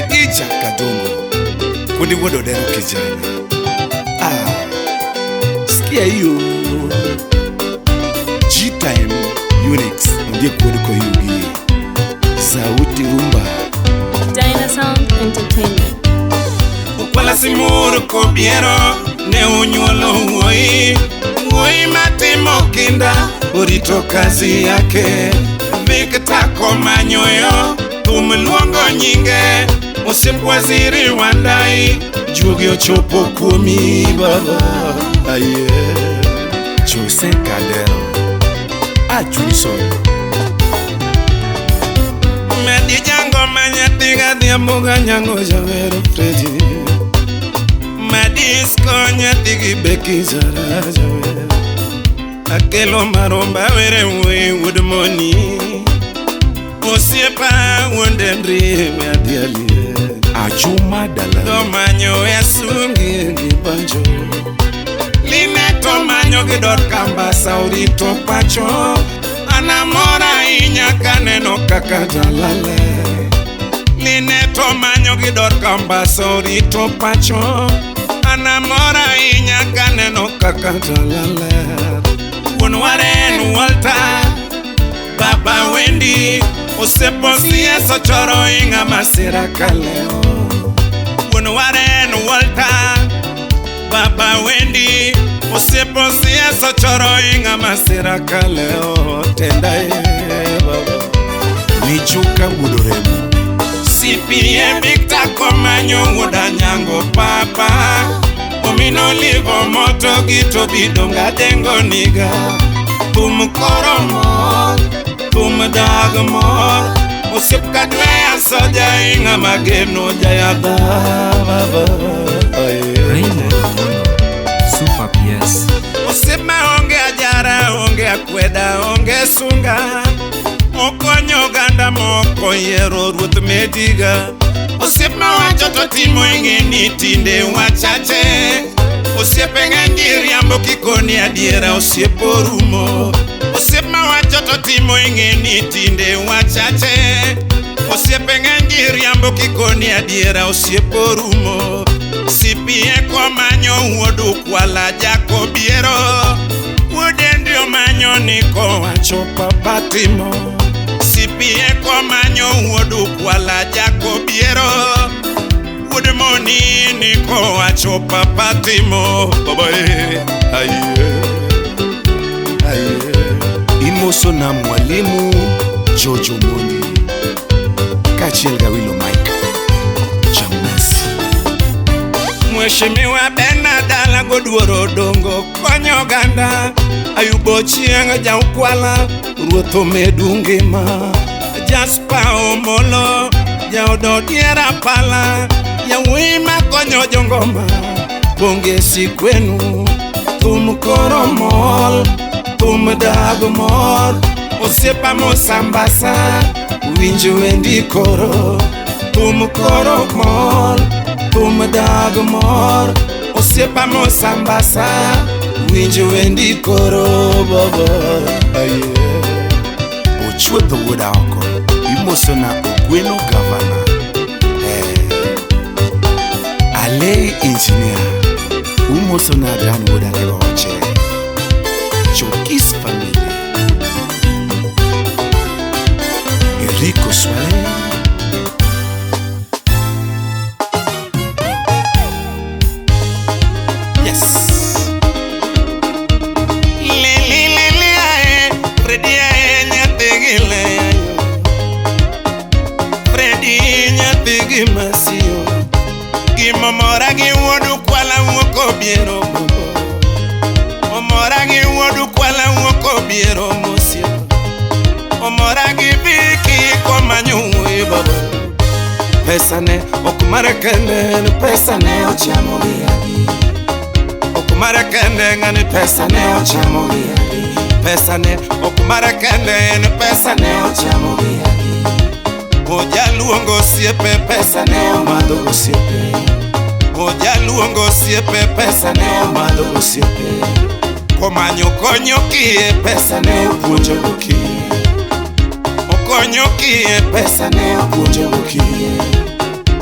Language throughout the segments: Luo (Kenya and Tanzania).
Fredija Kadongo kundi wuod Odero kijana. Ah, sikia hiyo G-Time Unix ndiye kuod koyugi Sauti Rumba Dynasound Entertainment. Okwala simur kobiero ne unyuolo wuoyi wuoyi matimo kinda orito kazi yake Victor Komanyoyo thum luongo nyinge osiep waziri Wandai juogi ochopo kuomi baba aye Jose Caldero Ajunison Medi jango manyathi gadhiambo ganyango jawero Fredi Madisko nyathi gi Beki Zara jawero Akelo maromba were wuoyi wuod moni Osiepa wuon Henry Madialie Achuma Dala Tomanyo asungi gi banjo Line tomanyo gi dot kambasa orito pacho An amor ahinya kaneno kaka jalale Line tomanyo gi dot kambasa orito pacho An amor ahinya kaneno kaka jalale Wuon Waren Walter Baba Wendy Osiepo siasa choro ing'a masira kaleo Wuon Waren Walter Baba Wendy Osiepo siasa choro ing'a masira kaleo Tendae baba Michuka wuod Oremo CPA Victor Komanyo wuod Anyango papa Omino livo moto gi to bidonga dengo niga Thum koro mor, thum dag mor Osiep kadweya soja ing'a mageno jayadha baba aye. Raymond Omono, Super PS. Osiep maonge ajara, onge akweda, onge sunga Okonyo oganda moko yiero ruoth Mediga Osiep mawacho to timo ing'e ni tinde wachache Osiepe ng'eny gi riambo kikoni adiera osiep orumo Osiep mawacho to timo ing'e ni tinde wachache Osiepe ng'eny gi riambo kikoni adiera osiep orumo CPA komanyo wuod Ukwala Jakobiero Wuod Henry omanyo ni kowacho papa timo CPA komanyo wuod Ukwala Jakobiero Wuod Moni ni kowacho papa timo Baba e aye aye Imoso na mwalimu Jojo Mondi kaachiel gi Awilo Mike Chamnasi Mheshimiwa Bena dala goduoro dongo konyo oganda Ayubo chieng' jaukwala ruoth omedu ngima Jasper Omolo jaod Odiera pala yawuoyi makonyo jongoma pongezi kwenu thum koro mol thum dag mor osiepa mosambasa winj wendi koro thum koro mol thum dag mor osiepa mosambasa winj wendi koro baba aye Ochuodho wuod Aoko imoso na Ogweno gavana Alei engineer umoso na Dan wuod Alego Oche Chokis family Enrico Swale Yes. Lili lili ae, Freddy ae nyathi gi leyo. Freddy nyathi gi masio. Gimomora gi wuod Ukwala wuok obiero bobo. Omora gi wuod Ukwala wuok obiero mosio. Omora gi Viki komanyo wuoyi baba. Pesa ne ok mare kende, ni pesa ne ochamo gi adi. Ok mare kende ng'ani pesa ne ochamo gi adi. Pesa ne ok mare kende ni pesa ne ochamo gi adi. Ojaluongo osiepe pesa ne omadho osiepe. Ojaluongo osiepe pesa ne omadho osiepe. Komanyo konyo kie pesa ne opuonjo go kie. Okonyo kie pesa ne opuonjo go kie.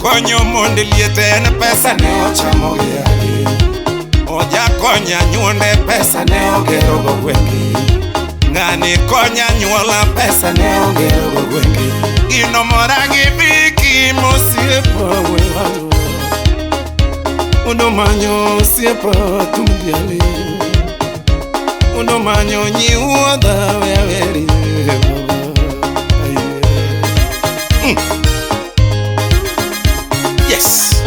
Ojakonyo mond liete en pesa ne ochamo gi yagi. Ojakonyo anyuonde pesa ne ogero go gwenge. Ng'ani konya anyuola pesa ne ogero go gwenge. Gino mora gi Viki mosiepa wewado. Uno manyo osiepa tum diali. Uno manyo nyi wuodha we aweri baba. Aye. Yes.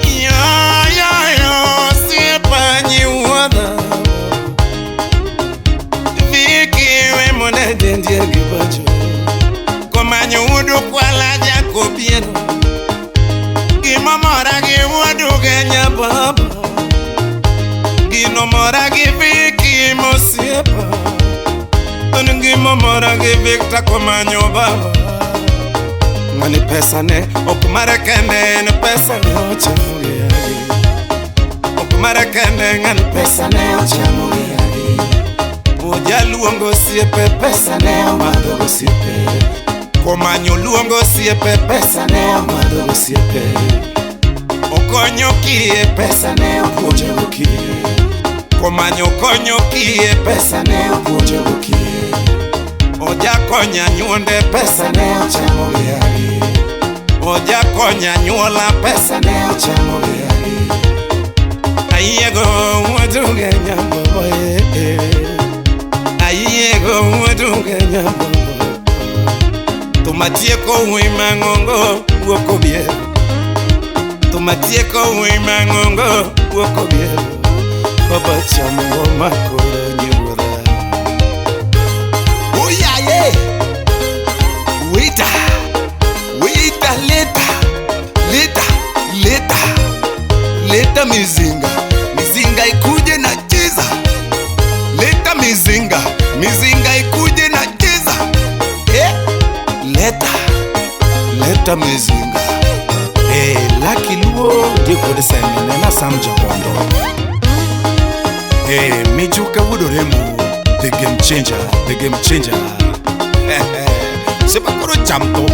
Yo yo yo osiepa nyi wuodha. Viki we mone dendie gi bacho. Komanyo wuodu kwala jakobieno. Gima mora gi wuodu genya baba. Gino mora gi Viki mosiepa. An gima mora gi Victor komanyo baba. Ng'ani pesa ne ok mare kende en pesa ne ochamo gi yagi. Ok mare kende ng'ani pesa ne ochamo gi yagi. Ojaluongo osiepe pesa ne omadho osiepe. Komanyo luongo osiepe pesa ne omadho osiepe. Okonyo kiye pesa ne opuonjo go kiye. Komanyo konyo kiye pesa ne opuonjo go kiye. Ojakonyo anyuonde pesa ne ochamo gi yagi. Ojakonyo anyuola pesa ne ochamo gi yagi. Ayiego wuodu genya baba eh. Ayiego wuodu genya baba. Tumatieko wuoyi mang'ongo wuok obiero. Tumatieko wuoyi mang'ongo wuok obiero. Baba chamo ngoma koro nyiwuodha. Oyaye! Wita! Wita leta! Leta! Leta! Leta mizinga! Mizinga ikuje na cheza! Leta mizinga! Mizinga ikuje na cheza! Eh? Leta! Leta mizinga! Eh, Lucky Luo ndiye kod seme nena Sam Jabondo. Eh, Mijuka Wudoremu, the game changer, the game changer. Sepakoro chamto.